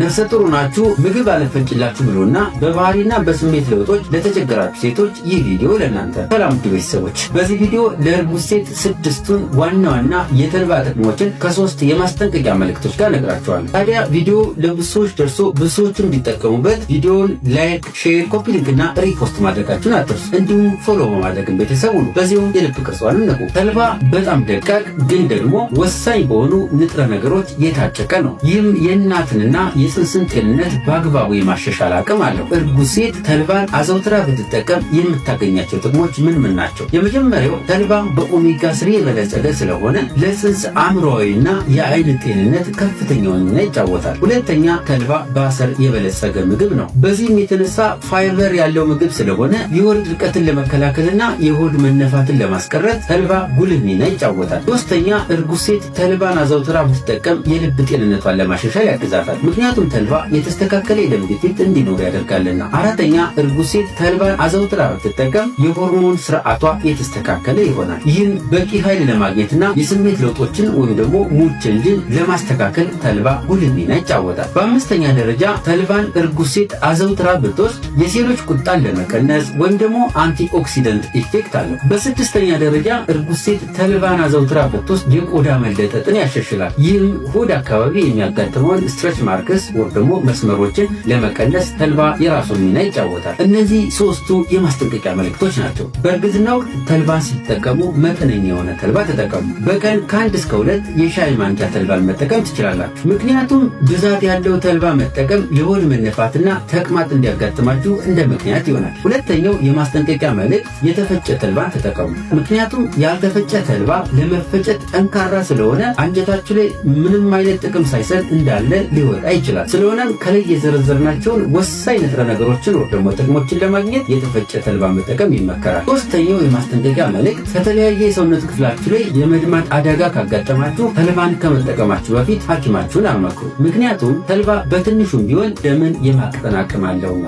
ነፍሰ ጡር ናችሁ፣ ምግብ አልፈጭላችሁ ብሎና በባህሪና በስሜት ለውጦች ለተቸገራችሁ ሴቶች ይህ ቪዲዮ ለእናንተ። ሰላም ውድ ቤተሰቦች፣ በዚህ ቪዲዮ ለእርጉዝ ሴት ስድስቱን ዋና ዋና የተልባ ጥቅሞችን ከሶስት የማስጠንቀቂያ መልእክቶች ጋር እነግራችኋለሁ። ታዲያ ቪዲዮ ለብዙ ሰዎች ደርሶ ብዙ ሰዎችም እንዲጠቀሙበት ቪዲዮውን like፣ share፣ copy link እና repost ማድረጋችሁን አትርሱ። እንዲሁም follow በማድረግን ቤተሰብ ሁኑ። በዚሁም የልብ ቅርጿን ንቁ። ተልባ በጣም ደቃቅ ግን ደግሞ ወሳኝ በሆኑ ንጥረ ነገሮች የታጨቀ ነው። ይህም የእናትንና የፅንስን ጤንነት በአግባቡ የማሻሻል አቅም አለው። እርጉዝ ሴት ተልባን አዘውትራ ብትጠቀም የምታገኛቸው ጥቅሞች ምን ምን ናቸው? የመጀመሪያው፣ ተልባ በ omega 3 የበለጸገ ስለሆነ ለፅንስ አእምሮአዊና የአይን ጤንነት ከፍተኛውን ሚና ይጫወታል። ሁለተኛ፣ ተልባ በአሰር የበለጸገ ምግብ ነው። በዚህም የተነሳ ፋይበር ያለው ምግብ ስለሆነ የሆድ ድርቀትን ለመከላከልና የሆድ መነፋትን ለማስቀረት ተልባ ጉልህ ሚና ይጫወታል። ሶስተኛ፣ እርጉዝ ሴት ተልባን አዘውትራ ብትጠቀም የልብ ጤንነቷን ለማሻሻል ያግዛታል። ምክንያቱም ተልባ የተስተካከለ የደም ግፊት እንዲኖር ያደርጋልና። አራተኛ፣ እርጉዝ ሴት ተልባን አዘውትራ ብትጠቀም የሆርሞን ስርዓቷ የተስተካከለ ይሆናል። ይህም በቂ ኃይል ለማግኘትና የስሜት ለውጦችን ወይም ደግሞ mood change ን ለማስተካከል ተልባ ጉልህ ሚና ይጫወታል። በአምስተኛ ደረጃ፣ ተልባን እርጉዝ ሴት አዘውትራ ብትወስድ የሴሎች ቁጣን ለመቀነስ ወይም ደግሞ antioxidant effect አለው። በስድስተኛ ደረጃ፣ እርጉዝ ሴት ተልባን አዘውትራ ብትወስድ የቆዳ መለጠጥን ያሻሽላል። ይህም ሆድ አካባቢ የሚያጋጥመውን stretch marks ወይም ደግሞ መስመሮችን ለመቀነስ ተልባ የራሱን ሚና ይጫወታል። እነዚህ ሶስቱ የማስጠንቀቂያ መልእክቶች ናቸው። በእርግዝና ወቅት ተልባን ሲጠቀሙ መጠነኛ የሆነ ተልባ ተጠቀሙ። በቀን ከ1 እስከ 2 የሻይ ማንኪያ ተልባን መጠቀም ትችላላችሁ። ምክንያቱም ብዛት ያለው ተልባ መጠቀም የሆድ መነፋትና ተቅማጥ እንዲያጋጥማችሁ እንደ ምክንያት ይሆናል። ሁለተኛው የማስጠንቀቂያ መልእክት፣ የተፈጨ ተልባን ተጠቀሙ። ምክንያቱም ያልተፈጨ ተልባ ለመፈጨት ጠንካራ ስለሆነ አንጀታችሁ ላይ ምንም አይነት ጥቅም ሳይሰጥ እንዳለ ሊወጣ ይችላል። ስለሆነም ከላይ የዘረዘርናቸውን ወሳኝ ንጥረ ነገሮችን ወይ ደግሞ ጥቅሞችን ለማግኘት የተፈጨ ተልባ መጠቀም ይመከራል። ሶስተኛው የማስጠንቀቂያ መልእክት፣ ከተለያየ የሰውነት ክፍላችሁ ላይ የመድማት አደጋ ካጋጠማችሁ ተልባን ከመጠቀማችሁ በፊት ሐኪማችሁን አማክሩ። ምክንያቱም ተልባ በትንሹም ቢሆን ደምን የማቅጠን አቅም አለውና።